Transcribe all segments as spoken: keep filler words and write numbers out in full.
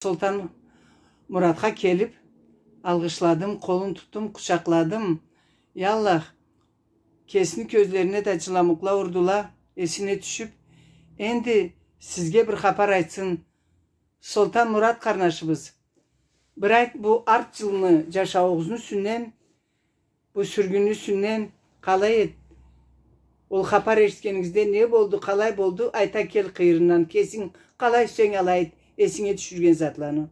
Солтан Муратха келип, алгъышладым, къолун тутдум, къучакъладым. Я Аллах, кесини кёзлерине да джыламукъла урдула, эсине тюшюп, энди сизге бир хапар айтсын Солтан Мурат къарнашыбыз. Бир айт бу арт джылны джашауугъузну юсюнден, бу сюргюнню юсюнден къалай эд? Ол хапар эшитгенигизде не болду, къалай болду? Айта кел къыйырындан, кесинг къалай сюйсенг алай айт, эсинге тюшюрген затланы.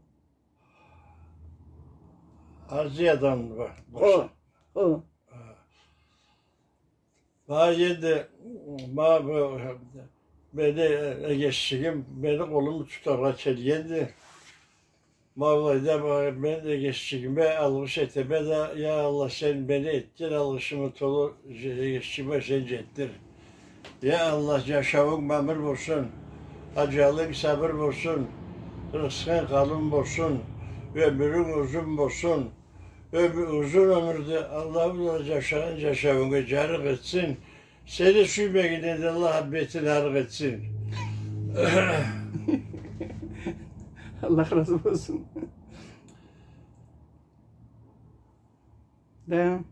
Азиядан ба-, Хо, баша. Хо. Ма энди, ма бу, мени эгешчигим мени къолуму тутаргъа келгенди. Ма былайда ма мен эгешчигиме алгъыш этеме да, я Аллах, сен мени этген алгъышымы толу же-, эгешчигиме сен джетдир. Я Аллах, джашауунг мамыр болсун, аджалынг сабыр болсун, рысхынг къалын болсун, ёмюрюнг узун болсун. Ёмю-, узун ёмюрде Аллаху Таала джашагъан джашауунга джарыкъ этсин. Сени сюймегеннге да Аллах бетин арыкъ этсин. Аллах разы болсун. Да.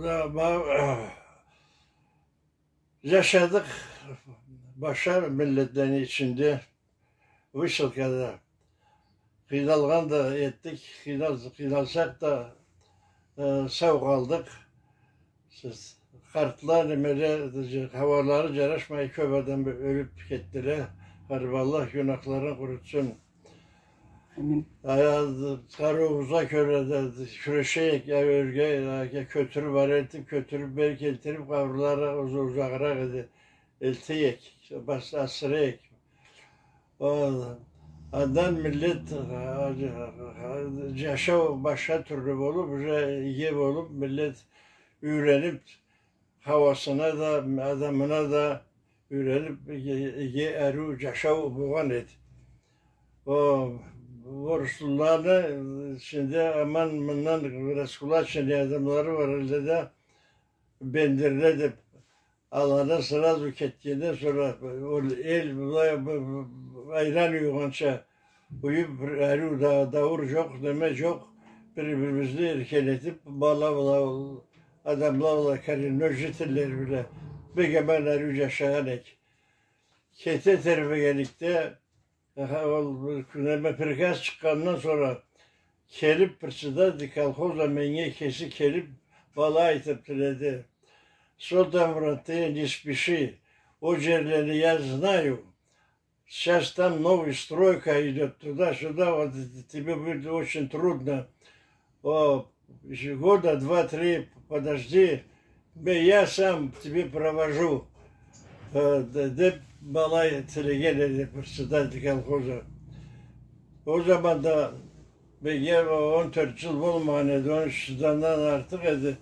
Да, ма-, Джашадыкъ башха миллетлени ичинде, высылкада. Къыйналгъан да этдик, къыйнал-, къыйналсакъ да, э, сау къалдыкъ. Сиз, къартла, немеле, хауалары джарашмай, кёп адам ёлюп кетдиле. Аллах гюнахларын къурутсун. Амин. Ая, къарыуугъузгъа кёре да кюрешейик, я ёрге, я кётюрюп, ары этип, кётюрюп, бери келтирип, къабырлары уз-, узагъыракъ эди. Элтейик, бас-, асырайыкъ. О, андан миллет, а, джашау башха тюрлю болуп, уже иги болуп, миллет юйренип, хауасына да, адамына да юйренип, иги, иги, ариу джашау болгъан эди. О, орусчуланы ичинде аман мындан раскулаченный адамлары бар элде да, бендерле деп, аланы сразу кетгенден сора ол эл былай б-, б-, айран юйгъанча юйюп, бир ариу да, даур джокъ, неме джокъ, бир-бирибизни эркелетип, бала бла, ол адамла бла, коренной жительле бла бек аман ариу джашагъан эдик. Кете тебрегенликде, аха, ол бир кюн, неме, приказ чыкъгъандан сора келип, председатель колхоза меннге кеси келип, былай айтып тиледи: «Солтан Мурат, не спеши, ол джерлени я знаю, сейчас там новая стройка идёт, туда-сюда, вот тебе будет очень трудно». О, ещё года два-три подожди, бе, я сам тебе провожу, э, д-, деп былай тилеген эди председатель колхоза. Ол заманда меннге он тёрт джыл болмагъан эди, он юч джылдан артыкъ эди.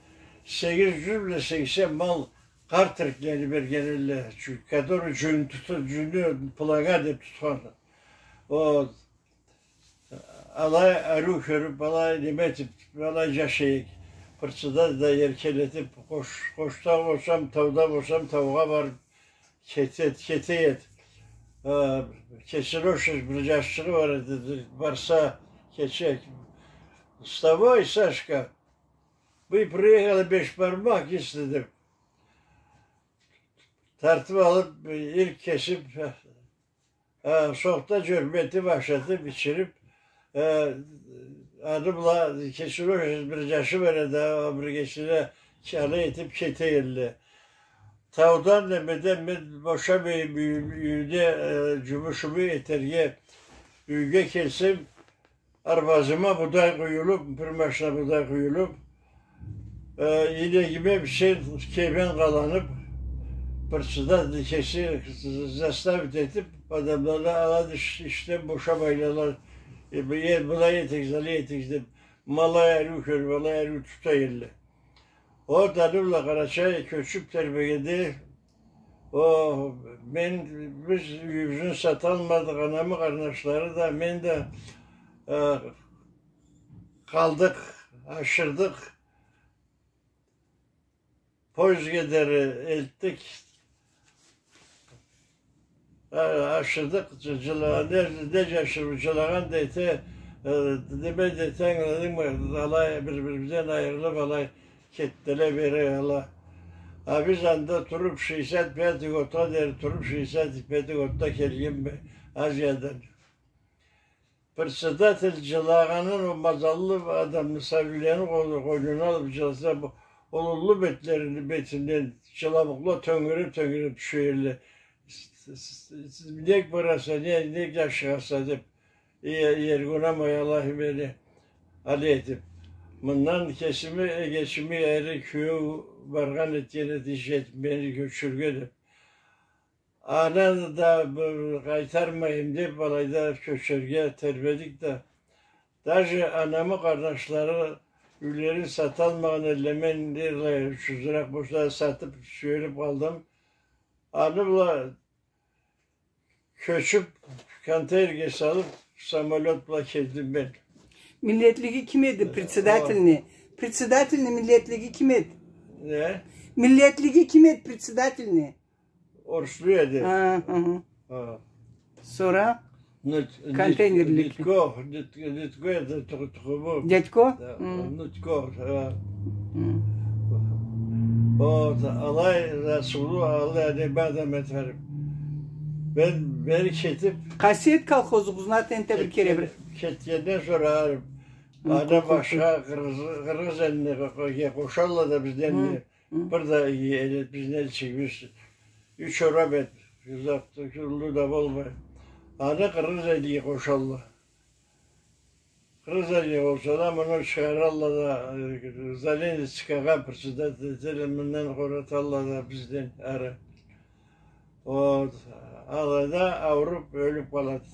Сегиз джюз бла сексен мал къарт эрклени берген элле, чю-, который джюн туту-, джюнню планга деп тутхан. О, алай ариу кёрюп, алай неме этип, алай джашайыкъ. Председатель да эркелетип, къош-, къошда болсам, тауда болсам, таугъа барып, кете-, кете эди. Э, кесини ошаш бир джашчыгъы бар эди, барса, кече: «Вставай, Сашка, мы приехали, бешбармакъ есть», — деп. Тартып алып, ирк кесип, э, сохта джёртме этип, ашатып, ичирип, э, аны бла, кесини ошаш бир джашы бар эди, а, биргесине чала этип кете элле. Таудан, немеден мен бошамайым, юй-, юйде, э, джумушуму этерге юйге келсем, арбазыма будай къуюлуп, бир машина будай къуюлуп, э, инегиме бир шей, кебен къаланып, председатель кеси заставить этип, адамланы алады иш-, ишден бошамайла, э, бу-, э, былай этигиз, алай этигиз деп, малай ариу кёрюп, алай ариу тута элле. Ол да аны бла Къарачай кёчюп тебрегенде, о, мен, биз юйюбюзню саталмадыкъ, анамы къарнашлары да, мен да, э, къалдыкъ, ашырдыкъ. Поездге дери элтдик. а-, ашырдыкъ, джы-, джыла-, не, не джашырыу, джылагъан да эте, э, неме да эте, ангыладынгмы, алай бир-бирибизден айырылып, алай кетдиле бери ала. А биз анда туруп, шестьдесят пятый годгъа дери туруп, шестьдесят пятый годда келгенме Азиядан. Председатель джылагъанын, ол мазаллы адамны, Сабийлени къо-, къойнуна алып джыласа, бу, ол уллу бетлерини бетинден джыламукъла тёнгере-тёнгере тюшелле. С-, с-, с-, нек бараса, не, нек ашыгъаса деп, э, иерге унамай, Аллах мени алай этип. Мындан кесими, эгечими эри, кюеу баргъан этген эди, иш этип, мени кёчюрге деп. Аны да бир къайтармайым деп, алайда кёчерге тербедик да. Даже анамы къарнашлары юйлерин саталмагъан эдиле, мен, не, ючюзюрек болса да сатып, сюелип къалдым. Аны бла кёчюп, контейнерге салып, самолёт бла келдим мен. Миллетлиги ким эди председательни? Председательни миллетлиги ким эди? Не? Миллетлиги ким эди председательни? Орслу эди. Ха, хы-хы. Ха. Сора? Контейнерлик. Дедко, дед-, дедко эди, ту-, тухуму. Дедко? Да, Нутко, ха. Хы. О, да, алай, Расулу, алай, не бадам этерим. Мен, мени кетип, Къасиет колхозугъузну атын энтда бир кере бир. Кетгенден сора, аны башха къыргъыз, къыргъыз элине къошалла да бизден. Бир да иги, э, бизни элчибиз, юч ора бет, узакъ да, уллу да болмай. Аны къыргъыз элине къошалла. Къыргъыз элине къошалла, муну чыгъаралла да, э, Зеленскийге председатель, мындан къораталла да бизден ары. О, алайда ауруп, ёлюп къалады.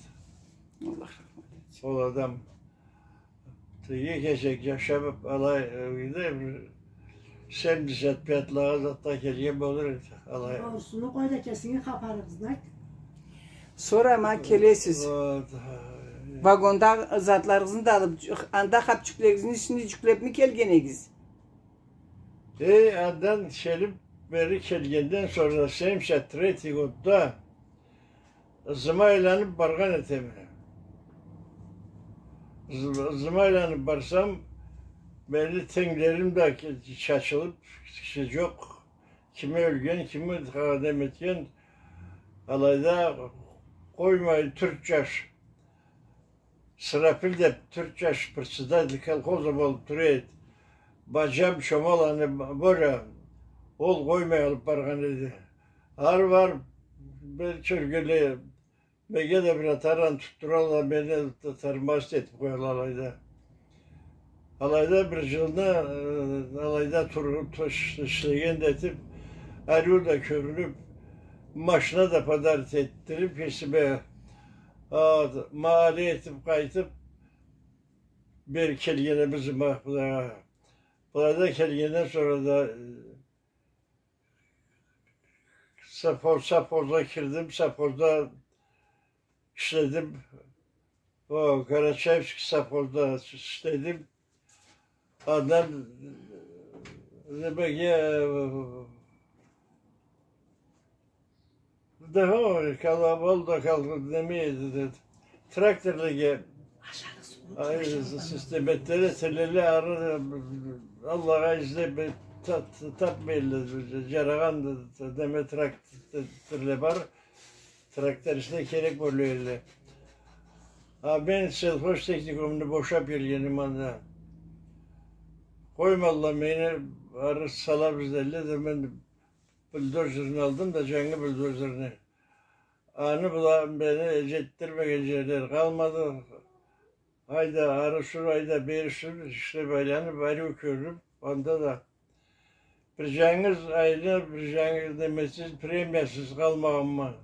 Аллах рахмат этсин. Ол адам. Тиги кесек джашап алай, э, бир семьдесят пятьлагъа затда келген болур эди, алай. Орусуну къой да, кесинги хапарыгъызны айт. Сора ма келесиз. Вагонда затларыгъызны да алып, анда хапчюклеригизни ичине джюклепми келген эдигиз? Э, андан келип, бери келгенден сора семьдесят третий годда ызыма айланып баргъан этеме. Ызы-, ызыма айланып барсам, мени тенглерим да ке-, чачылып, киши джокъ. Кими ёлген, кими неме этген, алайда къоймай тёрт джаш Сырапил деп тёрт джаш председатель колхоза болуп тура эди. Баджам Чомаланы Боря, ол къоймай алып баргъан эди. Ары барып, бир кёргенлей, меннге да бир атаран тутдуралла, мени тормозить этип къоялла алайда. Алайда бир джылны, э, алайда тур-, туш-, ишлеген да этип, ариу да кёрюнюп, машина да подарить этдирип кесиме, а, ма алай этип къайтып, бери келгенибиз ма былайгъа. Былайда келгенден сора да, э, совхоз-, совхозгъа кирдим, совхозда ишледим. О, Карачаевский совхозда ишледим. Андан, э, немеге, э, да, о, кала-, ол да калды, неме эди, тракторлеге, ай, системетлеге, телеле ары, э, Аллахха излеп, э, та-, та-, тапмайла, джарагъан, э, неме, тракторле бар. Трактористле керек болур эдиле. А мен сельхозтехникумну бошап келгеним анда. Къоймадыла мени, ары салабыз дейле да, мен бульдозерни алдым да, джангы бульдозерни. Аны бла мени джетдирмеген джерле къалмады. Айда, ары сюр, айда, бери сюр, ишлеп айланып, ариу кёрюп, анда да бир джангыз айны, бир джангыз немесиз, премиясыз къалмагъанма.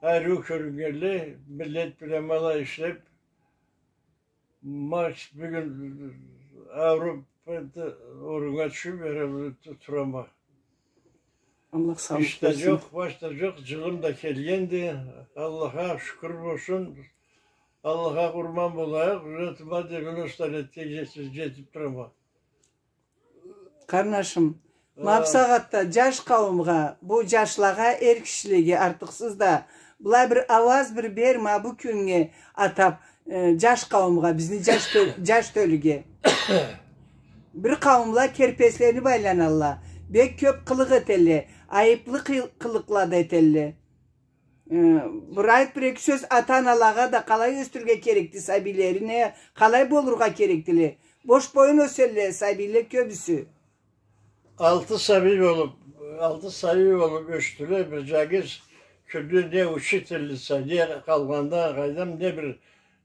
Ариу кёрюннгенлей, миллет бла ма алай ишлеп, ма бюгюн ауруп, оруннга тюшюп, бери турама. Аллах саулукъ берсин. Иш да джокъ, баш да джокъ, джылым да келгенди. Аллахха шукур болсун. Аллахха къурман болайыкъ. Уже туман девяносто летге джетип, джетип турама. Къарнашым, Ма бусагъатда джаш къауумгъа, бу джашлагъа, эр кишилеге артыкъсыз да, былай бир ауаз бир бер ма бу кюннге атаб, э, джаш къауумгъа, бизни джаш тё-, джаш тёлюге. Бир къауумла керпесленип айланалла, бек кёб къылыкъ этелле, айыблы къый-, къылыкъла да этелле. Э, бир айт, бир эки сёз ата-аналагъа да, къалай ёсдюрюрге керекди сабийлени, къалай болургъа керекдиле. Бош боюн ёселле сабийле кёбюсю. Алты сабий болуб, алты сабий болуб ёсдюле, бир джангыз кюнде не учительница, не къалгъанда, къайдам, не бир,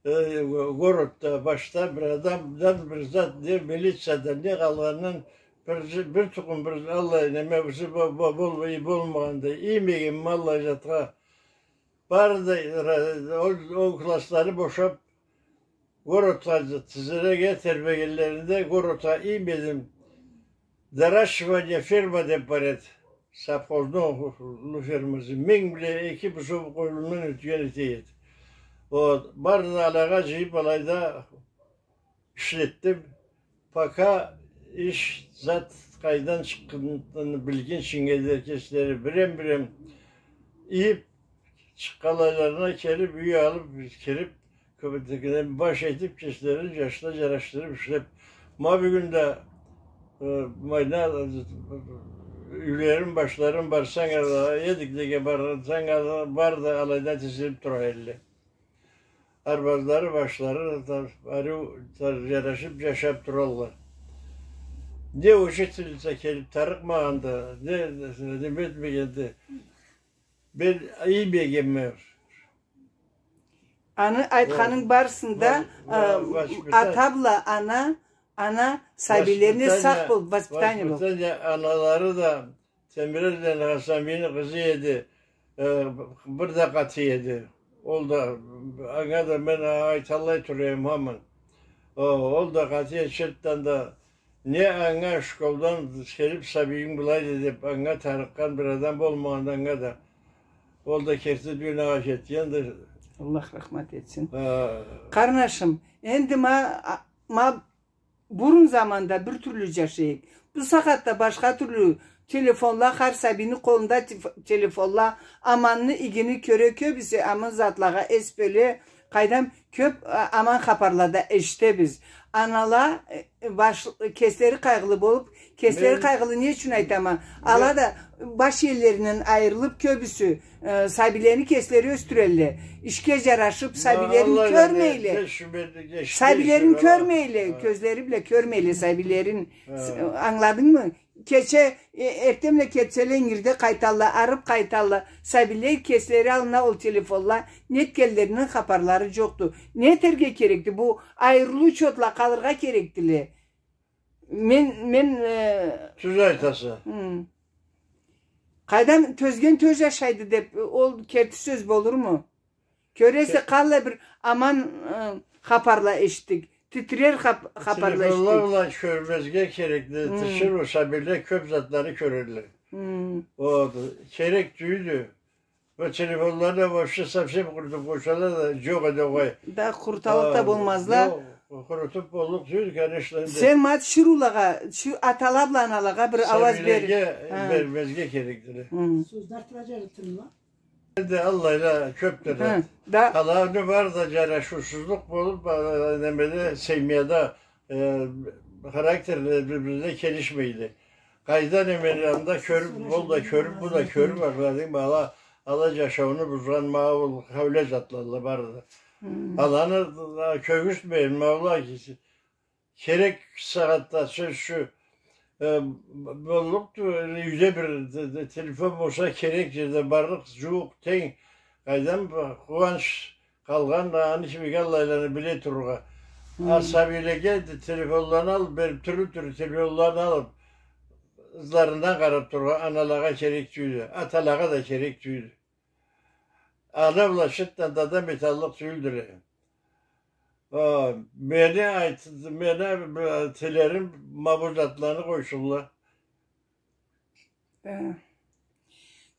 э, городда, башда бир адамдан бир зат, не милициядан, не къалгъандан бир, бир тукъум, бир аллай неме, бир зат бо-, бо-, бол-, болмагъанды. Иймегенме аллай затха. Бары да, ол, ол класслары бошаб, городха тизелеге, тербегенлеринде городха иймедим. Доращивание ферма деб бар эди. Совхозну фермасы. Минг бла эки бузоу къоюнундан ётген эди. Вот. Барын алагъа джыйыб, алайда ишлетдим. Пока иш зат къайдан чыкъгъанын билгинчинге дери кеслери бирем-бирем ийиб, чыкъгъанларына келиб, юй алыб, кириб, кёбюдегине баш этиб, кеслерин джашла джарашдырыб ишлеб. Ма бюгюн да, э, майна, э, юйлерин, башларын барсанг, э, эдик деген барсанг, э, бары да алайда тизилиб тура элле. Арбазлары, башлары да ариу, да джарашыб джашаб туралла. Не учительница келиб тарыкъмагъанды, не, не этмегенди. Мен иймегенме. Аны айтханынг барысында, ва-, ва-, э, воспитание. Ата бла ана, ана сабийлерине сакъ бол, воспитание бол. Воспитание, аналары да Темирел да Хасанбийни къызы эди, э, бир да къаты эди. Ол да, анга да мен айталлай тура эдим хаман. О, ол да къаты эди, чыртдан да не анга школдан келиб сабийинг былайды деб, анга тарыкъгъан бир адам болмагъанды анга да. Ол да керти дуниягъа кетгенди. Аллах рахмат этсин. Ха. Къарнашым, энди ма, а, ма Бурун заманда бир тюрлю джашай эдик. Бусагъатда башха тюрлю телефонла, хар сабийни къолунда теф-, телефонла, аманны, игини кёре кёбюсю, аман затлагъа эс бёле, къайдам, кёб, а, аман хапарла да эшитебиз. Анала, э, баш-, кеслери къайгъылы болуб, кеслери къайгъылы не ючюн айтама? Ала да баш иелеринден айырылыб кёбюсю, э, сабийлени кеслери ёсдюрелле. Ишге джарашыб, сабийлерин кёрмейле. Сабийлерин кёрмейле, кёзлери бла кёрмейле сабийлерин. С-, ангыладынгмы? Кече, э, эртденбла кетселе, ингирде къайталла, арыб къайталла. Сабийле кеслери аллына ол телефонла, нетгенлеринден хапарлары джокъду. Не этерге керекди? Бу айырылыу чотла къалыргъа керекдиле. Мен, мен, э, тюз айтаса. Хы. Къайдам, тёзген тёз джашайды деб, ол керти сёз болурму? Кёресе, къаллай бир аман, э, хапарла эшитдик. Титирер хап-, хапарла эшитдик. Телефонла бла кёрмезге керекди. Хы. Тиширыу сабийле кёб затланы кёрелле. Хы. Ол керек тюйюлдю. Бу телефонланы вообще совсем къурутуб къойсала да, джокъ эди огъай. Да къуруталлыкъ да болмазла. Джокъ, къурутуб боллукъ тюйюл, конечно, энди. Сен ма тиширыулагъа, шу атала бла аналагъа бир ауаз бер. Сабийлеге бермезге керекдиле. Хы. Сёз да артыра джарытырма. Энди аллайла кёбдюле. Хы, да. Аланы бары да джарашыусузлукъ болуб, а, немеде, семьяда, э, характерле бир-бирине келишмейди. Къайда немени анда кёрюб, ол да кёрюб, бу да кёрюб, ангыладынгмы, ала, ала джашауну бузгъан ма ол хауле затлалла бары да. Хы. Аланы, а, кёргюзтмейин, ма ол а, керек сагъатда сёз шу, э, б-, боллукъду, юйде бир т-, т-, телефон болса, керек джерде барлыкъ, джууукъ, тенг, къайдам, б-, къууанч къалгъан, аны кибик аллайланы биле турургъа. Хы. А сабийлеге да телефонланы алыб, бериб, тюрлю-тюрлю телефонланы алыб, ызларындан къараб турургъа аналагъа керек тюйюлдю, аталагъа да керек тюйюлдю. Ана бла чыртдан да адам эталлыкъ тюйюлдюле. А, мени айт-, мени, э, тилерим ма бу затланы къойсунла. Да.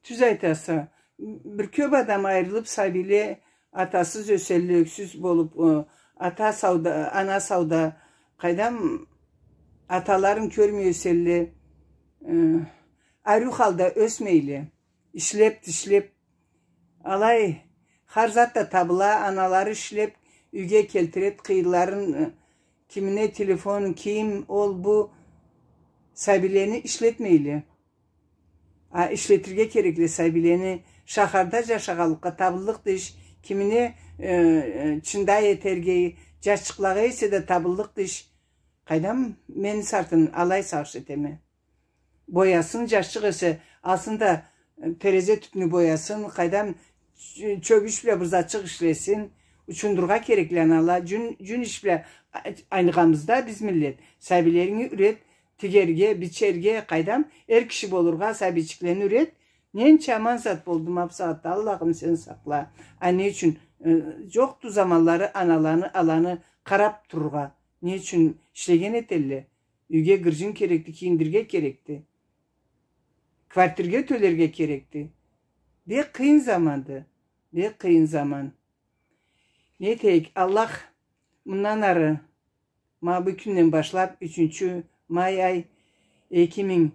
Тюз айтаса. Бир кёб адам айырылыб, сабийле атасыз ёселле, ёксюз болуб, э, ата сауда, ана сауда, къайдам, аталарын кёрмей ёселле. э, ариу халда ёсмейле. Ишлеп, тишлеп, алай, хар зат да табыла, аналары ишлеп, юйге келтирет къыйынларын, э, кимине телефон, ким, ол, бу, сабийлени ишлетмейле. А ишлетирге керекле сабийлени, шахарда жашагъанлыкъгъа табыллыкъды иш, кимине, э, э, чындай этерге, жашчыкълагъа эсе да табыллыкъды иш. Къайдам, мени сартын алай сагъыш этеме. Боясын, жашчыкъ эсе, алсын да, э, терезе тюпню боясын, къайдам, чё-, чёгюч бла бир затчыкъ ишлесин, учундурургъа керекле анала, жюн, жюн иш бла а-, айныгъанбыз да биз миллет. Сабийлеринги юрет, тигерге, бичерге, къайдам, эр киши болургъа, сабийчиклени юрет. Ненча аман зат болду ма бусагъатда, Аллахым, сен сакъла. А не ючюн, э, жокъду заманлары аналаны, аланы къарап турургъа? Не ючюн ишлеген этелле? Юйге гыржын керекди, кийиндирге керекди. Квартирге тёлерге керекди. Бек къыйын заманды. Бек къыйын заман. Не этейик, Аллах мындан ары, ма бу кюнден башлап, ючюнчю май ай, эки минг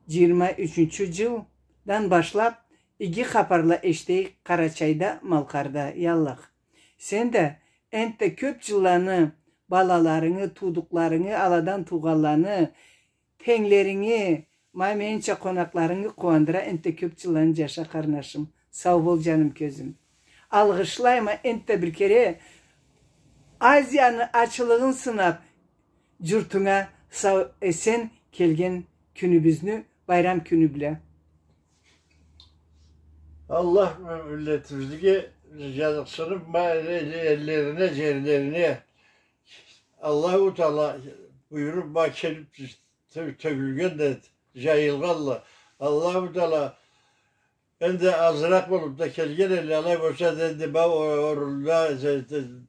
жыйырма ючюнчю жылдан башлап, иги хапарла эшитейик Къарачайда, Малкъарда, я Аллах. Сен да энтда кёп жылланы балаларынгы, туудукъларынгы, аладан туугъанланы, тенглеринги, ма менича къонакъларынгы къууандыра энтда кёп жылланы жаша, къарнашым. Сау бол, жаным, кёзюм. Алгъышлайма энтда бир кере Азияны ачылыгъын сынап, журтунга сау-эсен келген кюнюбюзню, байрам кюню бла. Аллах миллетибизге жазыкъсынып, ма, эл-, эллерине, жерлерине Аллаху Таала буюруп, ма келип тё-, тёгюлген да, жайылгъанла. Аллаху Таала энди азыракъ болуп да келген эдиле, алай болса да, энди ма о-, орунда же-, же-,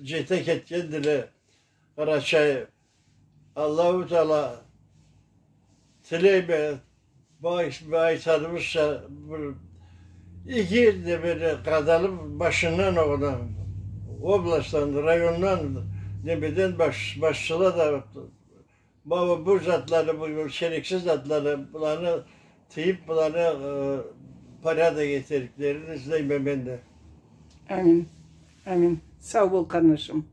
жете кетгендиле Къарачай. Аллаху Таала, тилейме, бай-, айтханыбызча, бир иги немени къадалып, башындан огъуна, областдан, райондан, немеден баш-, башчыла да, ма бу затланы, бу керексиз затланы, буланы тыйып, буланы, э, порядок этериклерин излейме мен да. Амин. Амин. Сау бол, къарнашым.